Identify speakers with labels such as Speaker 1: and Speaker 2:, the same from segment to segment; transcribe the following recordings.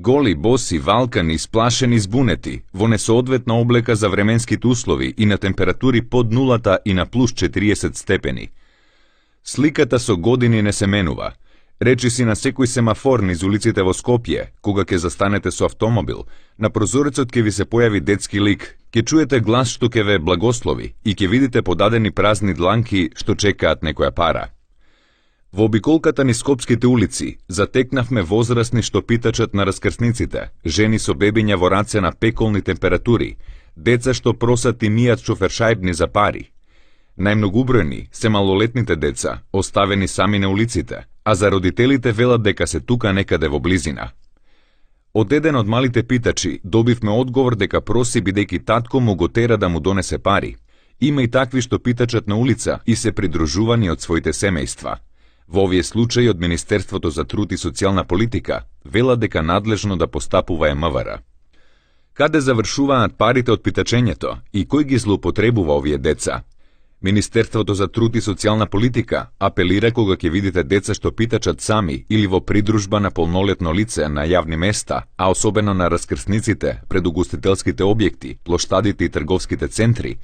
Speaker 1: Голи, боси, валкани, сплашени, збунети, во несоодветна облека за временските услови и на температури под нулата и на плюс 40 степени. Сликата со години не се менува. Речи си на секој семафор низ улиците во Скопје, кога ќе застанете со автомобил, на прозорецот ќе ви се појави детски лик, ќе чуете глас што ќе ве благослови и ќе видите подадени празни дланки што чекаат некоја пара. Во обиколката низ скопските улици затекнавме возрастни што питачат на раскрсниците, жени со бебиња во раце на пеколни температури, деца што просат и мијат шофершајбни за пари. Најмногубројни се малолетните деца, оставени сами на улиците, а за родителите велат дека се тука некаде во близина. Од еден од малите питачи добивме одговор дека проси бидејќи татко му го тера да му донесе пари. Има и такви што питачат на улица и се придружувани од своите семејства. Во овие случаи од Министерството за труд и социјална политика велат дека надлежно да постапува е МВР. Каде завршуваат парите од питачењето и кој ги злоупотребува овие деца? Министерството за труд и социјална политика апелира кога ќе видите деца што питачат сами или во придружба на полнолетно лице на јавни места, а особено на раскрсниците, пред угостителските објекти, плоштадите и трговските центри,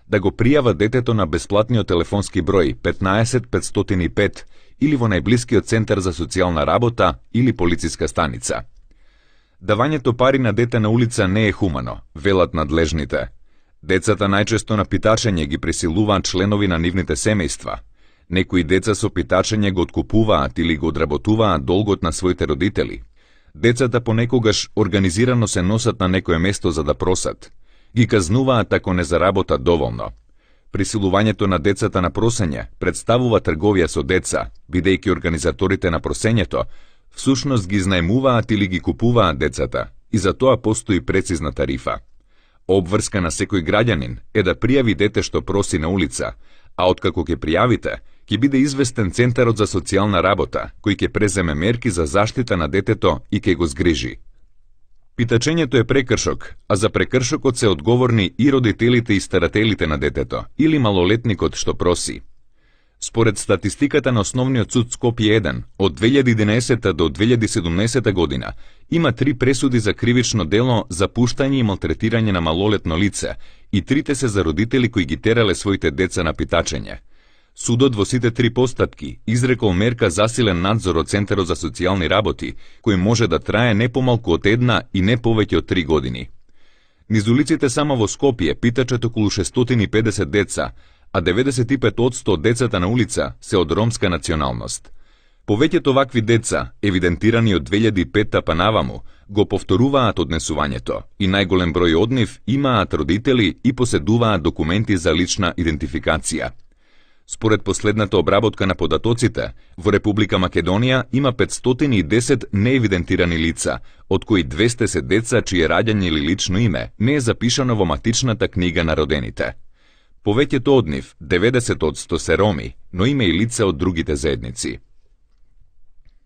Speaker 1: да го пријава детето на бесплатниот телефонски број 15 505 или во најблискиот центар за социјална работа или полициска станица. Давањето пари на дете на улица не е хумано, велат надлежните. Децата најчесто на питачење ги присилуваат членови на нивните семејства. Некои деца со питачење го откупуваат или го одработуваат долгот на своите родители. Децата понекогаш организирано се носат на некое место за да просат. Ги казнуваат ако не заработат доволно. Присилувањето на децата на просење представува трговија со деца, бидејќи организаторите на просењето всушност ги знаемуваат или ги купуваат децата и за тоа постои прецизна тарифа. Обврска на секој граѓанин е да пријави дете што проси на улица, а откако ќе пријавите, ќе биде известен Центарот за социјална работа, кој ќе преземе мерки за заштита на детето и ќе го згрижи. Питачењето е прекршок, а за прекршокот се одговорни и родителите и старателите на детето или малолетникот што проси. Според статистиката на Основниот суд Скопје 1 од 2011 до 2017 година има 3 пресуди за кривично дело за пуштање и малтретирање на малолетно лице и 3 се за родители кои ги терале своите деца на питачење. Судот во сите 3 постапки изрекол мерка засилен надзор од Центарот за социјални работи, кој може да трае не помалку од 1 и не повеќе од 3 години. Низ улиците само во Скопје питачат околу 650 деца, а 95% од децата на улица се од ромска националност. Повеќето вакви деца, евидентирани од 2005 па наваму, го повторуваат однесувањето и најголем број од нив имаат родители и поседуваат документи за лична идентификација. Според последната обработка на податоците, во Република Македонија има 510 неевидентирани лица, од кои 200 се деца чие раѓање или лично име не е запишано во матичната книга на родените. Повеќето од нив, 90% се роми, но има и лица од другите заедници.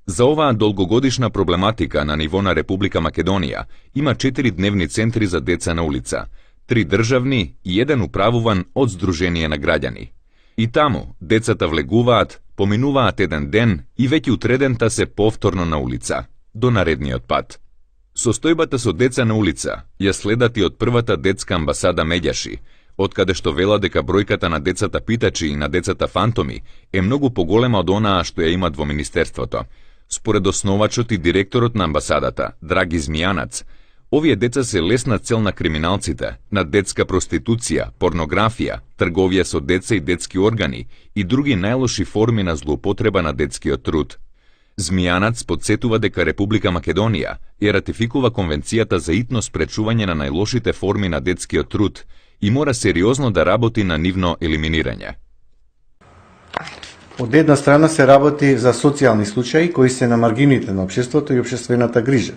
Speaker 1: За оваа долгогодишна проблематика на ниво на Република Македонија има 4 дневни центри за деца на улица, 3 државни и 1 управуван од Сдружение на граѓани. И таму децата влегуваат, поминуваат еден ден и веќе утредента се повторно на улица, до наредниот пат. Состојбата со деца на улица ја следат и од првата детска амбасада Меѓаши, откаде што вела дека бројката на децата питачи и на децата фантоми е многу поголема од онаа што ја имат во Министерството. Според основачот и директорот на амбасадата, Драги Змијанац, овие деца се лесна цел на криминалците, на детска проституција, порнографија, трговија со деца и детски органи и други најлоши форми на злоупотреба на детскиот труд. Змијанац подсетува дека Република Македонија ја ратификува Конвенцијата за итно спречување на најлошите форми на детскиот труд и мора сериозно да работи на нивно елиминирање.
Speaker 2: Од една страна се работи за социјални случаи кои се на маргините на општеството и општествената грижа,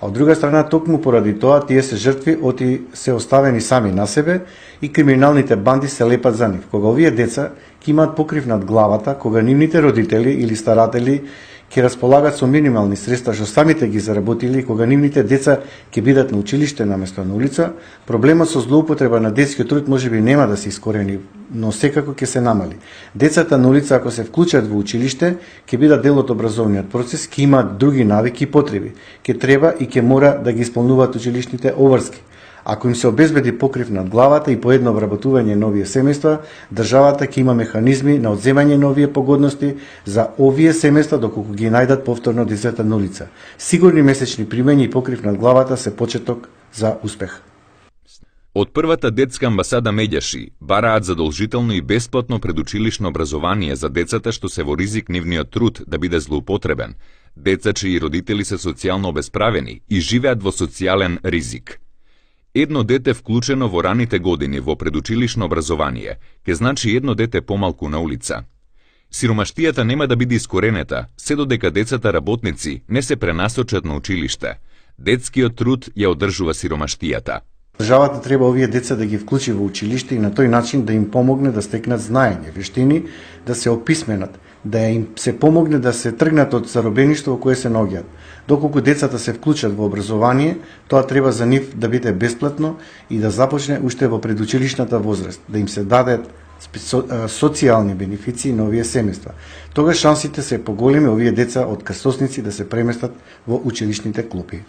Speaker 2: а од друга страна токму поради тоа тие се жртви оти се оставени сами на себе и криминалните банди се лепат за нив, кога овие деца ќе имаат покрив над главата кога нивните родители или старатели ќе располагат со минимални средства што самите ги заработили, кога нивните деца ќе бидат на училиште наместо на улица, проблемот со злоупотреба на детскиот труд можеби нема да се искорени, но секако ќе се намали. Децата на улица, ако се вклучат во училиште, ќе бидат дел од образовниот процес, ќе имаат други навики и потреби. Ќе треба и ќе мора да ги исполнуваат училишните обврски. Ако им се обезбеди покрив над главата и поедно вработување на овие семејства, државата ќе има механизми на одземање на овие погодности за овие семејства доколку ги најдат повторно децата на улица. Сигурни месечни примања и покрив над главата се почеток за успех.
Speaker 1: Од првата детска амбасада Медјаши бараат задолжително и бесплатно предучилишно образование за децата што се во ризик нивниот труд да биде злоупотребен, деца чии родители се социјално обесправени и живеат во социјален ризик. Едно дете вклучено во раните години во предучилишно образование ќе значи едно дете помалку на улица. Сиромаштијата нема да биде искоренета, се додека децата работници не се пренасочат на училиште. Детскиот труд ја одржува сиромаштијата.
Speaker 2: Државата треба овие деца да ги вклучи во училиште и на тој начин да им помогне да стекнат знаење, вештини, да се описменат, да им се помогне да се тргнат од заробеништво во кое се наоѓаат. Доколку децата се вклучат во образование, тоа треба за нив да биде бесплатно и да започне уште во предучилишната возраст, да им се дадат социјални бенефиции на овие семејства. Тогаш шансите се поголеми овие деца од крстосници да се преместат во училишните клупи.